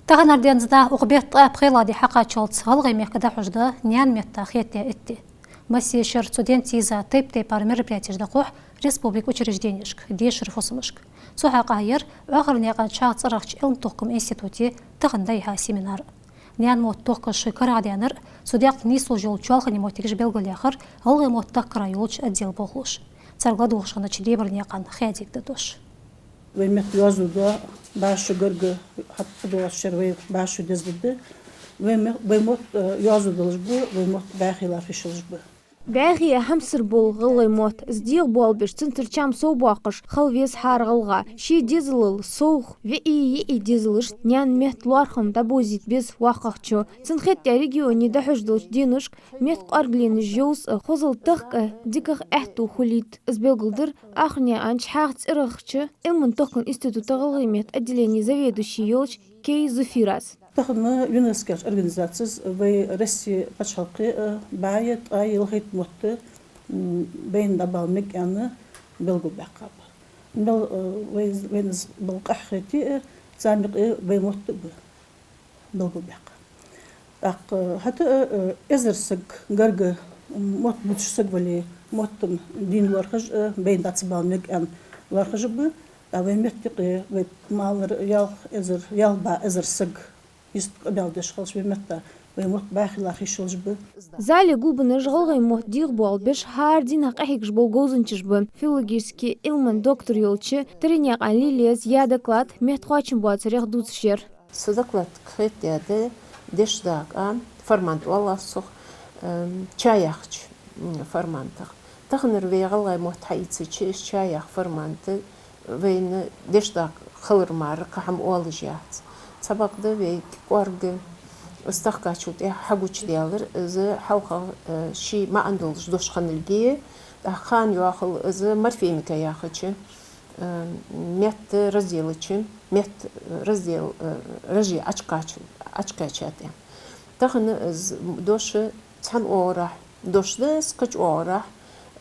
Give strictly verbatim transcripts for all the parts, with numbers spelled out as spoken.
Таханарча денз да укх бетта ткъаь пхелагӀа ди хьакхаччалца ГӀалгӀай мехка дӀахьош да наьна метта хетадаь итт ди. Массе шера цу денца йиза тайп-тайпара мероприятеш дӀахьу республика учрежденешка, дешара фусамашка. Цу хьакъехьа яр Оахарнаькъан Чхьагӏа цӀерагӀча Ӏилма-тохкама институте тахан дӀайихьа семинар. Наьна мотт тохкаш карагӀдаьннар, цу даькъе нийслуш йола чоалхане моттигаш белгалъяьхар ГӀалгӀай мотт тохкара йолча отдела болхлоша. Царга ладувгӀаш хиннача Дебарнаькъан Хадига да дош. Вай метта йоазув да, баша гарга хьатта доагӀаш шера вай баша деза да. Вай ме-, вай мотт, э, йоазув долаш ба, вай мотт бӀаьхий лархӀаш йолаш ба. БӀаьхий а хьамсара бола гӀалгӀай мотт, из дегӀабоалабеш, цунцара чам совбоаккхаш хила веза хӀара гӀалгӀа. Ший дезалал совгӀа, виӀий, йиӀий дезалашта наьна метта лоархӀам дӀабовзийта беза воккхагӀчо. Цунна хетадаь регионе дӀахьош долча деношка метта кӀоаргаленаш йовза а, хозал тахка а дикагӀа аьттув хулийт. Из белгалдир Оахарнаькъан Чхьагӏа цӀерагӀча Ӏилма-тохкама института гӀалгӀай метта отделене заведующи йолча Кей Зуфирас. Тахан ЮНЕСКО яхача организацес вай Россе паччахьалкхе а бӀаь ткъаь ялхайтта мотт, м, байна дӀабала мег аьнна белгалбаьккхаб. Мел, э, вай, вайна из бала къахьег хете а, царна юкъе вай мотт а ба белгалбаьккха. ТӀаккха хӀаьта а, э, эзар саг гарга, м, мотт бувцаш саг вале, мотт дийна лоархӀаш а, байна дӀа ца бала мег аьнна лоархӀаш а ба. ТӀаккха вай метта юкъе вай малар ялх эзар, ялх бӀаь эзар саг йист къамаьл деш хилча вай метта, вай мотт бӀаьхий лархӀаш йолаш ба. Зале гулбеннараш гӀалгӀай мотт дегӀабоалабеш хӀара дийнахьа къахьегаш бола говзанчаш ба. Филологически Ӏилман доктор йолча Таренаькъан Лилияс яь доклад метта кхоачам боацарех дувцаш яр. Са докладага хетадаь да дешдакъа формант оалаш цох, эм, чаяхача, м, формантах. Таханара вай гӀалгӀай мотт хьаийцача, из чаяха формант вайна дешдакъа хилар мара кхы хӀама оалаш яц. Цхьабакъда вай кӀоарга из тахкачул тӀехьа хьагучадаьлар, из хьалха, э, ший маӀан долаш дош хинналга, тӀаккха хана йоахал из морфемика яхача, э, метта разделача, метта раздел, э, раже Ӏочукхача-, Ӏочукхаьчад аьнна. Тахан из дош цхьан оагӀорахьа дош да из, кхыча оагӀорахьа,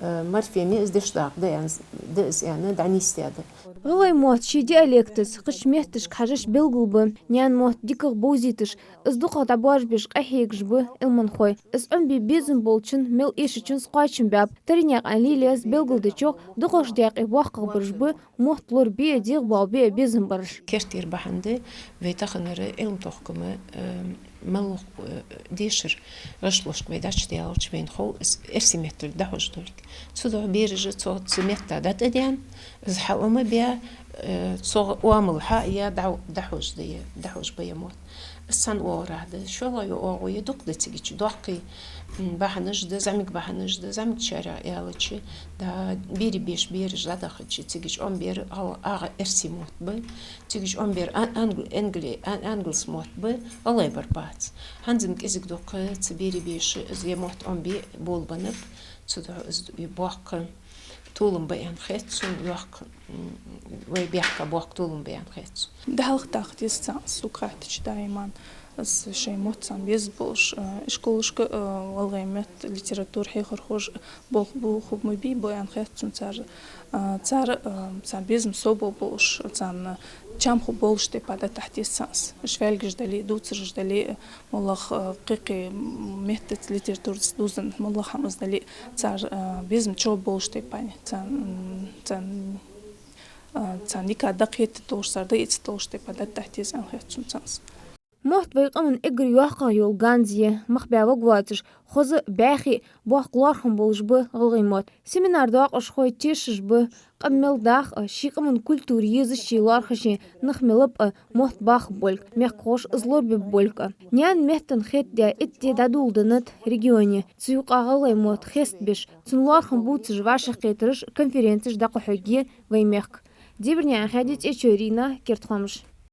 э, морфеме из дешдакъа да аьнна, да из аьнна, дӀанийсдаь да. ГӀалгӀай мотт ший диалектаца кхыча метташка хьежаш белгала ба. Наьна мотт дикагӀа бовзийташ, из дукхагӀа дӀабоаржабеш къахьегаш ба Ӏилманхой. Из Ӏомабе безам болчун мел эшачунца кхоачамбаьб. Таренаькъан Лилияс белгалдечох, дукхагӀча даькъе боккхагӀбараш ба мотт лорабе а, дегӀабоалабе а безам бараш. Кертера бахьан да вай таханара Ӏилма-тохкама, э, малух, э, дешара гӀишлошка вай дӀачудаьлча вайна хов из эрсий меттала дӀахьош долга. Цудухьа бераша цу, цу метта дӀатӀадена, из хьаӀомабаь, э, цох оамал хьаяь дӀа-, дӀахьош да е, дӀахьош ба е мотт. Из цхьан оагӀорахьа да, шоллагӀа оагӀув е дукха да цигача. Доккхий, м, бахьанаш да, зӀамига бахьанаш да, зӀамигачарех аьлча, да, берий беша бераш дӀадахача, цигача Ӏомабер гӀал-, агӀа эрсий мотт ба, цигача Ӏомабер а-, англ-, энгли-, а-, англс мотт ба, гӀалгӀай бар бац. ХӀанз-м кӀезига дукха цу берий беша из е мотт Ӏомабе болабеннаб, цудухьа из боккха толам ба аьнна хет сона, йоккха, м, вай баьхка боккха толам ба аьнна хет сона. ДӀахьалхатакха деза цхьа сога хаьттача даиман, из шоай мотт цхьана безам болаш, э, ишколашка, э, гӀалгӀай метта, литература хьехархоша болх бу, хӀама бе ба аьнна хет сона цар, э, цар, э, цхьа безам совбоалаболаш, царна чам хургболаш тайпара дӀатӀахьа деза цхьа из. Уж фаьлгаш дале, дувцараш дале, моллагӀа, э, кхы-кхы меттаца, литератураца дувзаденна моллагӀа хӀама из дале, цар, э, безам чӀоагӀа болаш тайпара, царна, м, царна, э, царна дика дакъа хеташ долаш, цар дӀаэца долаш тайпара дӀатӀахьа деза аьнна хет сона цхьа из. Мотт вай къаман эггара йоккхагӀа йола ганз я, мах баь варгвоацаш, хоза, бӀаьхий, боккха лоархӀам болаш ба гӀалгӀай мотт. Семинара доакъашхой тешаш ба, къам мел даха а, ший къаман культура езача, лоархӀача нах мел ба а мотт бахаргболга, мехкахоша из лорабергболга а. Наьна меттана хетадаь итт ди дӀадоладеннад регионе. Цу юкъа гӀалгӀай мотт хестабеш, цун лоархӀам бувцаш вӀашагӀкхетараш, конференцеш дӀакхухьаргья вай мехка. Дебарнаькъан Хади, ЦӀечой Рина, «Керда хоамаш».